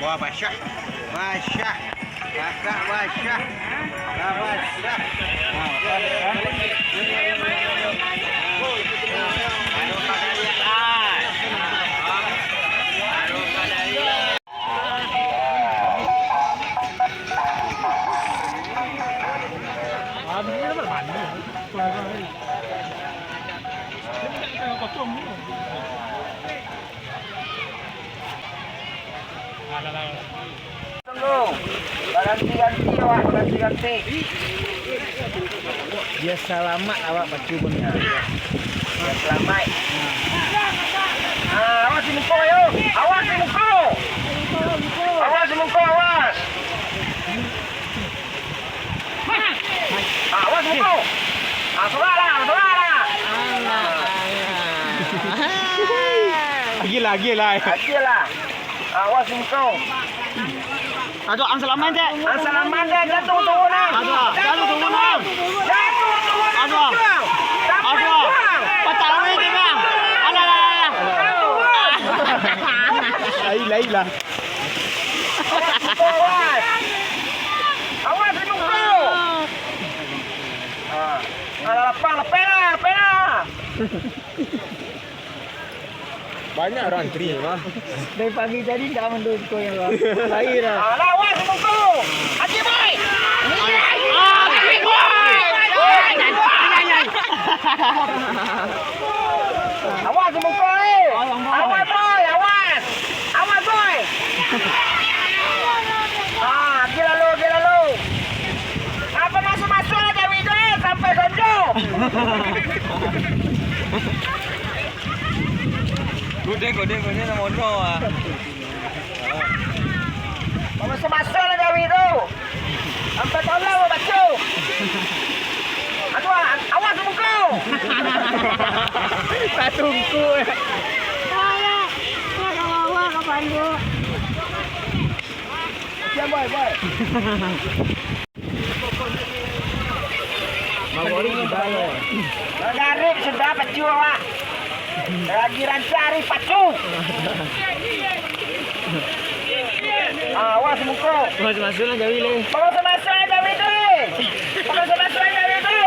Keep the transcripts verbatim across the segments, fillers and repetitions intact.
Wah, basyah. Basyah. Kakak basyah. Basyah. Tunggu. Baganti-ganti awak, baganti-ganti. Biar salamaik awak pacu ko. Biar salamaik. Ah, awas di muko, yo. Awas di muko. Awas di muko, awas. Ah, awas di muko. Ah, sudah lah, sudah lah. Alah, alah. Agiah lah, agiah lah. Agiah lah. Awas di muko. Aduh, ang salaman, Cek. Ang salaman, Cek. Jatuh turun, ah. Aduh, jatuh turun, ah. Jatuh turun, ah. Aduh. Sampai aduh. Pacah weh, Cek, bang. Alah, alah, alah. Jatuh, ah. Lain, lain lah. Awas, awas. Awas, di muko. Ah. Alah, lapang, lapang lah, lapang lah. Banyak urang antri mah. Dari pagi tadi ndak mandukung ya, Bang. Lain lah. Alah, awas muko. Haji Boy. Haji Boy. Awas muko, eh. Awas, Boy, awas. Awas, Boy. Ah, gila lu, gila lu. Apa masuk-masuk aja, Wido, sampai konco. Gode, gode, gode, namo no, ah. Mamaso-maso lah gawi tu. Sampai tolong lo baco. Aduh, ah, awas muko. Tatungku, eh. Ayo, ayo, ayo, ayo, ayo. Diam, boy, boy. Magrib sudah, pacu awak. Lagi rancak hari pacu. Ah, awas muko. Awas masuk lah gawi leh. Awas masuk lah gawi tu. Awas masuk lah gawi tu.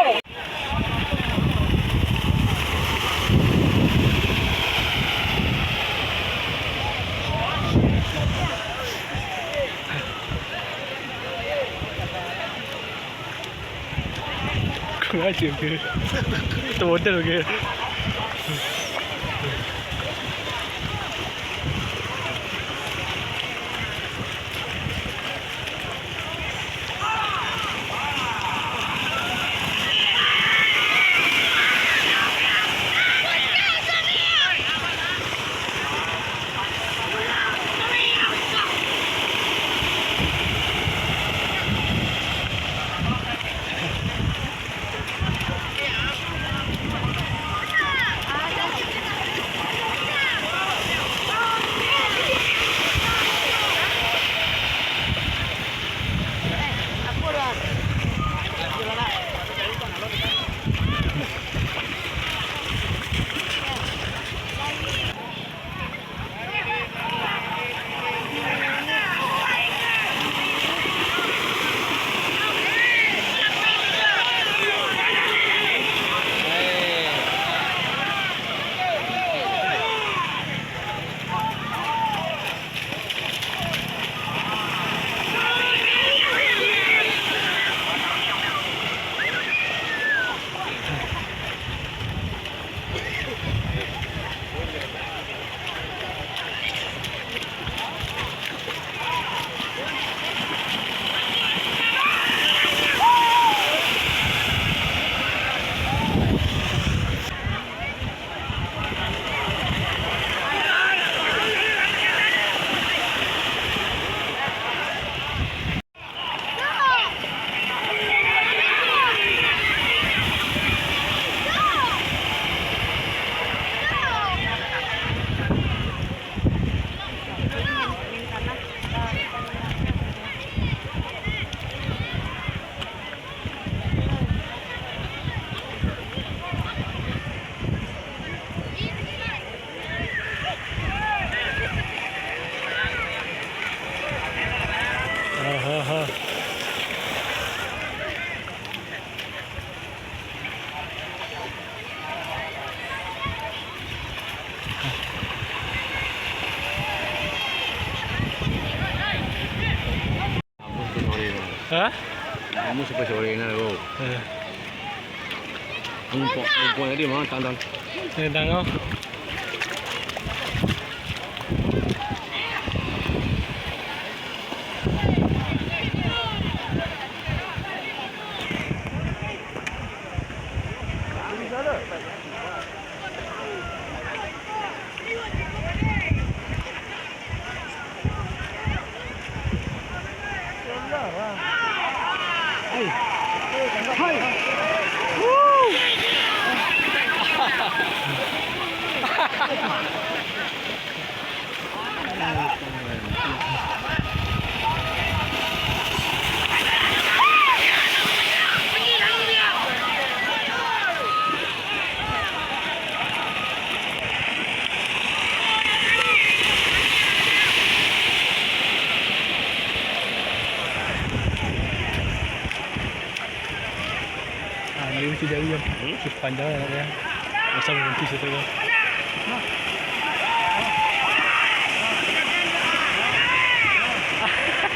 Kurang ajar ke? Termodal ke? Hah? Kamu sampai sore ni, bro. Eh. Mumpung, mumpung tadi mah, tantang. Eh, tantang kau. Ah, dia mesti jauh, Jam. Hmm? Mesti panjang lah, ya. Macam berhenti situ, kan.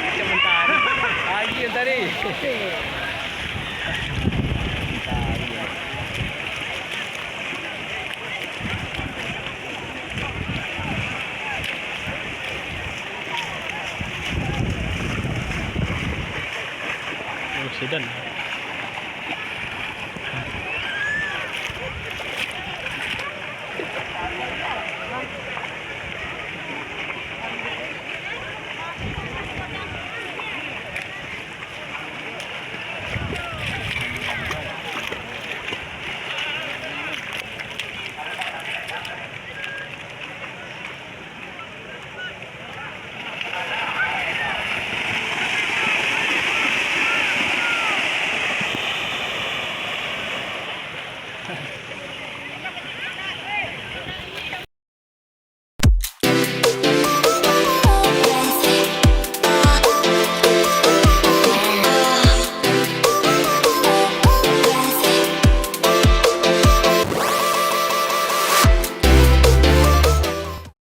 Macam mentari. Lagi mentari.